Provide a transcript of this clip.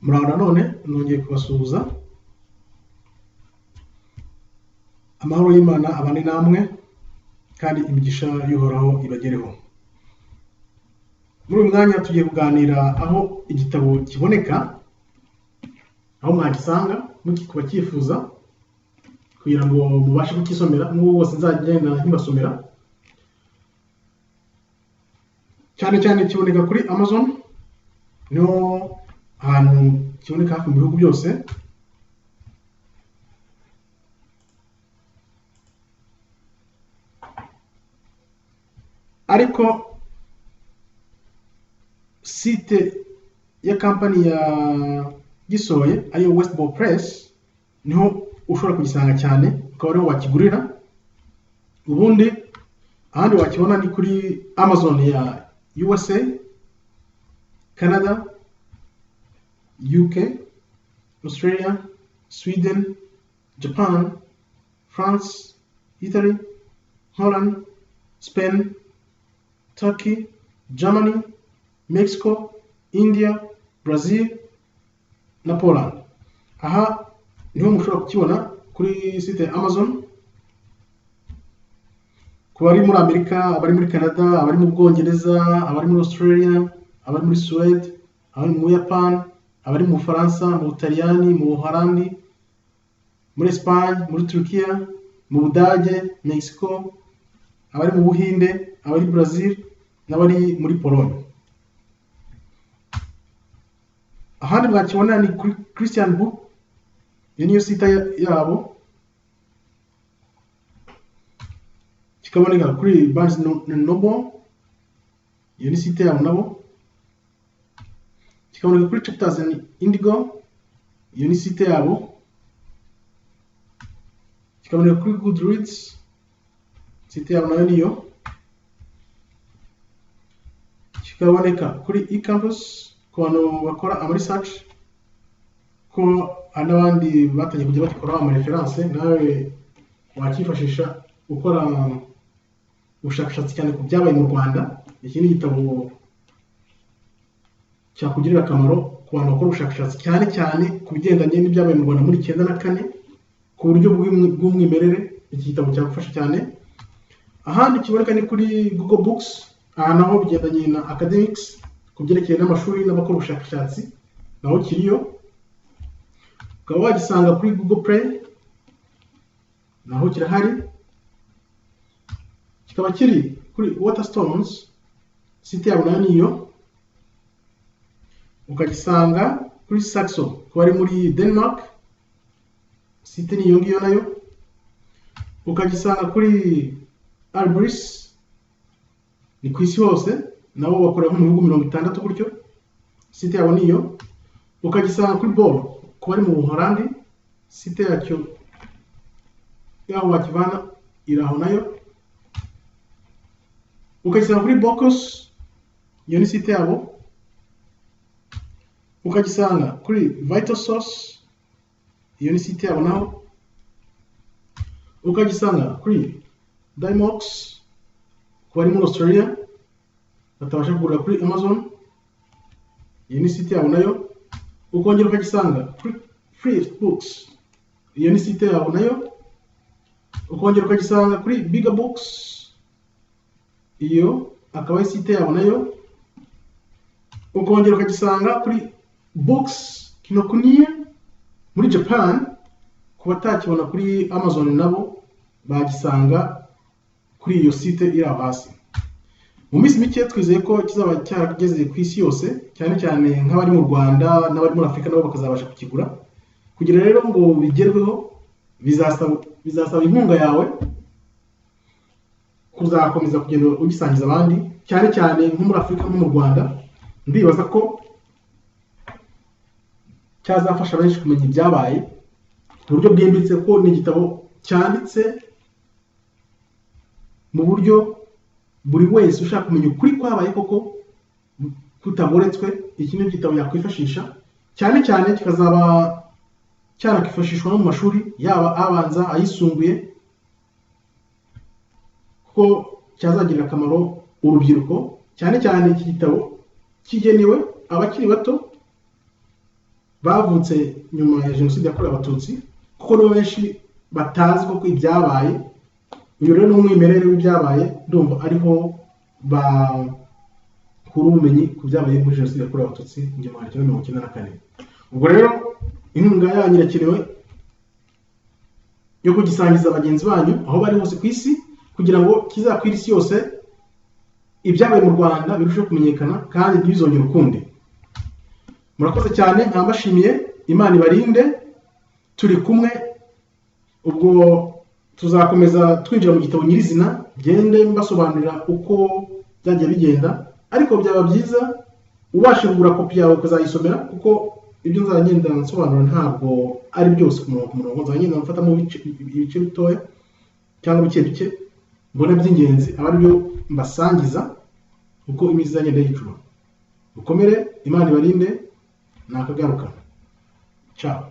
Muraho nanone nongeye kubasuhuza, amahoro y'Imana abane namwe kandi imigisha y'Uhoraho ibagereho. Muri uyu mwanya tugiye kuganira aho igitabo kiboneka, aho mwagisanga kuba cyifuza kugira ngo mubashe kukisomera, n'ubu bose nzagenda nkibasomera. Cyane cyane kiboneka kuri Amazon, niho ahantu kiboneka hafi mu bihugu byose. Ariko site ya kampani ya gisohoye ariyo Westbow Press niho ushobora kugisanga cyane, ukaba ariho wakigurira. Ubundi ahandi wakibona ni kuri Amazon ya USA, Canada, UK, Australia, Sweden, Japan, France, Italy, Holland, Spain, Turkey, Germany, Mexico, India, Brazil na Poland. Aha niho mushobora kukibona kuri site ya Amazon. Ku bari muri Amerika, abari muri Canada, abari mu Bwongereza, abari muri Australia, abari muri Suède, abari mu Buyapani, abari mu Bufaransa, mu Butaliyani, mu Buholandi, muri Espagne, muri Turukiya, mu Budage, Mexico, abari mu Buhinde, abari Brazil n'abari muri Pologne. Ahandi mwakibona ni kuri Christian Book, iyo niyo site yabo. Kikaboneka kuri Barnes Noble, iyo ni site yabo nabo. Kikaboneka kuri Chapters and Indigo, iyo ni site yabo. Kikaboneka kuri Goodreads, site yabo nayo niyo. Kikaboneka kuri eCampus ku bantu bakora ama research, ko hari n'abandi batangiye kujya bagikoraho ama reference, nawe wakifashisha gukora ubushakashatsi cyane ku byabaye mu Rwanda. Iki ni igitabo cyakugirira akamaro ku bantu bakora ubushakashatsi cyane cyane ku bigendanye n'ibyabaye mu Rwanda muri 94 ku buryo bw'umwimerere. Iki gitabo cyagufasha cyane. Ahandi kiboneka ni kuri Google Books, aha naho bigendanye na academics ku byerekeye n'amashuri n'abakora ubushakashatsi, naho kiriyo. Ukaba wagisanga kuri Google Play, naho kirahari. Kikaba kiri kuri Waterstones, site yabo nayo niyo. Ukagisanga kuri Saxo ku bari muri Denmark, site niyo ngiyo nayo. Ukagisanga kuri Albris, ni ku isi hose, nabo bakorera nko mu bihugu 60 gutyo, site yabo niyo. Ukagisanga kuri Bol ku bari mu Buholandi, site yacyo yaho wakivana iri aho nayo. Ukagisanga kuri Bocos, iyo ni site yabo. Ukagisanga kuri Vital Source, iyo ni site yabo naho. Ukagisanga kuri Dimox ku bari muri Australia batabasha kugurira kuri Amazon, iyo ni site yabo nayo. Ukongera ukagisanga kuri Free Books, iyo ni site yabo nayo. Ukongera ukagisanga kuri Bigger Books, iyo akaba ari site yabo nayo. Ukongera ukagisanga kuri Books Kinokuniya muri Japan, ku batakibona kuri Amazon nabo bagisanga kuri iyo site iri aho hasi. Mu minsi mike twizeye ko kizaba cyarageze ku isi yose, cyane cyane nk'abari mu Rwanda n'abari muri Afurika nabo bakazabasha kukigura. Kugira rero ngo bigerweho bizasaba inkunga yawe kuzakomeza kugenda ugisangiza abandi, cyane cyane nko muri Afurika nko mu Rwanda. Ndibaza ko cyazafasha benshi kumenya ibyabaye ku buryo bwimbitse, ko ni igitabo cyanditse mu buryo buri wese ushaka kumenya ukuri kwabaye koko kutagoretswe, iki ni igitabo yakwifashisha, cyane cyane kikazaba cyarakifashishwa no mu mashuri yaba abanza, ayisumbuye, kuko cyazagirira akamaro urubyiruko. Cyane cyane iki gitabo kigenewe abakiri bato Bavutse nyuma ya Jenoside yakorewe Abatutsi, kuko nibo benshi batazi koko ibyabaye. Uyu rero ni umwimerere w'ibyabaye, ndumva ariho bakura ubumenyi ku byabaye muri Jenoside yakorewe Abatutsi mu 1994. Ubwo rero inkunga yanyu irakenewe yo kugisangiza bagenzi banyu aho bari hose ku isi, kugira ngo kizakwire isi yose, ibyabaye mu Rwanda birusheho kumenyekana kandi ntibizongere ukundi. Murakoze cyane, nkabashimiye. Imana ibarinde, turi kumwe. Ubwo tuzakomeza twinjira mu gitabo nyirizina, gende mbasobanurira uko byagiye bigenda, ariko byaba byiza ubashe kugura kopi yawe ukazayisomera, kuko ibyo nzajya ngenda nsobanura ntabwo ari byose ku murongo ku murongo. Nzajya ngenda mfatamo ibice bitoya cyangwa bike bike mbona by'ingenzi, aba aribyo mbasangiza uko iminsi izagenda yicuma. Mukomere, Imana ibarinde, nakagaruka. Ciao.